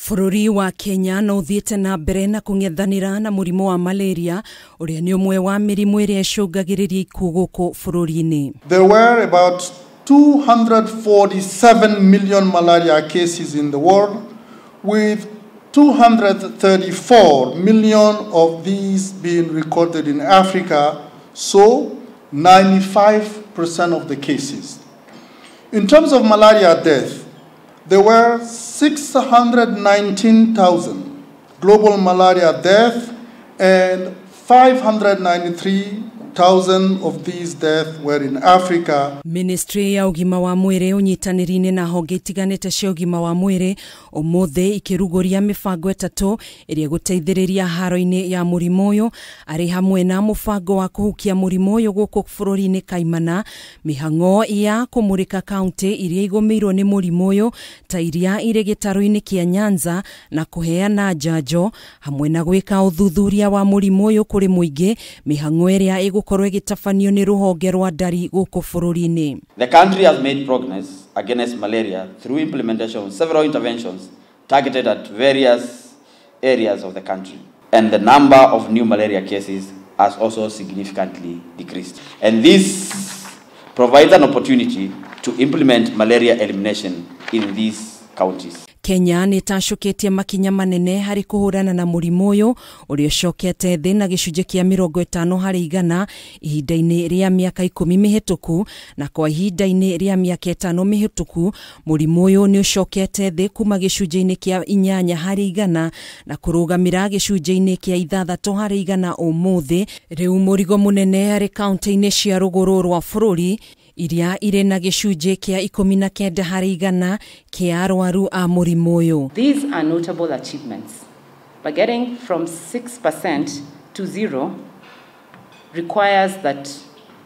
Bũrũri wa Kenya no ũthiĩte na mbere na kũng'ethanĩra na mũrimũ wa malaria ũrĩa nĩ ũmwe wa mĩrimũ ĩrĩa ĩcũngagĩrĩria ikuũ gũkũ bũrũri-inĩ. There were about 247 million malaria cases in the world, with 234 million of these being recorded in Africa, so 95% of the cases. In terms of malaria death, there were 619,000 global malaria deaths, and 593,000 of these deaths were in Africa. Ministry ya ũgima wa mwĩrĩ ũnyitanĩri-inĩ na honge itiganĩte cia ũgima wa mwĩrĩ ũmũthĩ ikĩrugũria mĩbango ĩtatũ ĩrĩa ĩgũteithĩrĩria haro-inĩ ya mũrimũ ũyũ, arĩ hamwe na mũbango wa kũhukia mũrimũ ũyũ gũkũ bũrũri-inĩ kaimana, mĩhang'o ya kũmũrĩka kaunti iria igũmĩirwo nĩ mũrimũ ũyũ ta iria irĩ gĩtarũ-inĩ kĩa Nyanza na kũheana njanjo, hamwe na gwĩka ũthuthuria wa mũrimũ ũyũ kũrĩ mũingĩ, mĩhang'o ĩrĩa ĩgũkorwo ĩgĩtabanio nĩ rũhonge rwa ndari gũkũ bũrũri-inĩ. The country has made progress against malaria through implementation of several interventions targeted at various areas of the country, and the number of new malaria cases has also significantly decreased. And this provides an opportunity to implement malaria elimination in these counties. Kenya nĩ ĩtacũkĩtie makinya manene harĩ kũhũrana na mũrimũ ũyũ ũrĩa ũcokete thĩ na gĩcunjĩ kĩa 50% ihinda-inĩ rĩa mĩaka 10 mĩhĩtũku, na kwa ihinda-inĩ rĩa mĩaka 5 mĩhĩtũku mũrimũ ũyũ nĩ ũcokete thĩ kuma gĩcunjĩ-inĩ kĩa 8% na kũrũgamĩra gĩcunjĩ-inĩ kĩa 6% ũmũthĩ. Rĩu mũrigo mũnene harĩ kaunti-inĩ cia rũgũrũ rwa bũrũri iria irĩ na gĩcunjĩ kĩa 19% kĩa arwaru a mũrimũ ũyũ. These are notable achievements, but getting from 6% to 0 requires that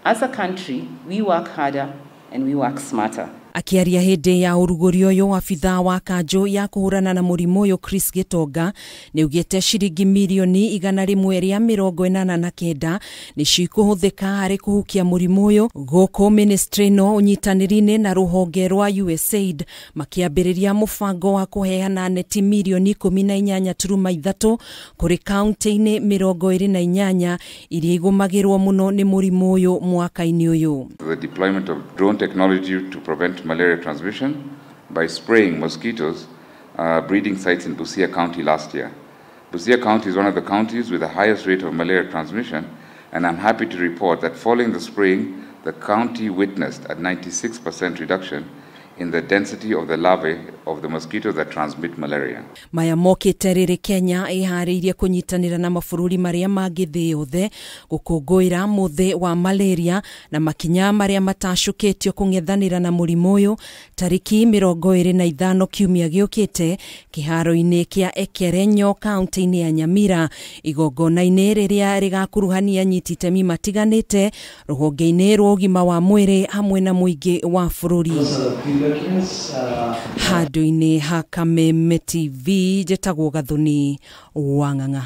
as a country we work harder and we work smarter. Akiaria hĩndĩ ya ũrugũri ũyũ, abithaa wa kanjũ ya kũhũrana na mũrimũ ũyũ Chris Gitonga nĩaugĩte ciringi mirioni 189 nĩ cikũhũthĩka harĩ kũhukia mũrimũ ũyũ gũkũ ministry no ũnyitanĩri-inĩ na rũhonge rwa USAID makĩambĩrĩria mũbango wa kũheana neti mirioni 18.3 kũrĩ kaunti-inĩ 28 iria igũmagĩrwo mũno nĩ mũrimũ ũyũ mwaka-inĩ ũyũ. The deployment of drone technology to prevent malaria transmission by spraying mosquitoes breeding sites in Busia County last year. Busia County is one of the counties with the highest rate of malaria transmission, and I'm happy to report that following the spraying, the county witnessed a 96% reduction in the density of the larvae of the mosquitoes that transmit malaria. Maya mokĩte rĩrĩ Kenya ĩharĩirie kũnyitanĩra na mabũrũri marĩa mangĩ thĩ yothe gũkũngũĩra mũthĩ wa malaria na makinya marĩa matacũkĩtio kũng'ethanĩra na mũrimũ ũyũ tarĩki 25 kiumia gĩũkĩte kĩharo-inĩ kĩa Ekerenyo kaunti-inĩ ya Nyamira, igongona-inĩ rĩrĩa rĩgakuruhania anyiti itemi matiganĩte rũhonge-inĩ rwa ũgima wa mwĩrĩ hamwe na mũingĩ wa bũrũri. Handũ-inĩ ha Kameme TV, njĩtagwo Gathoni Wang'ang'a.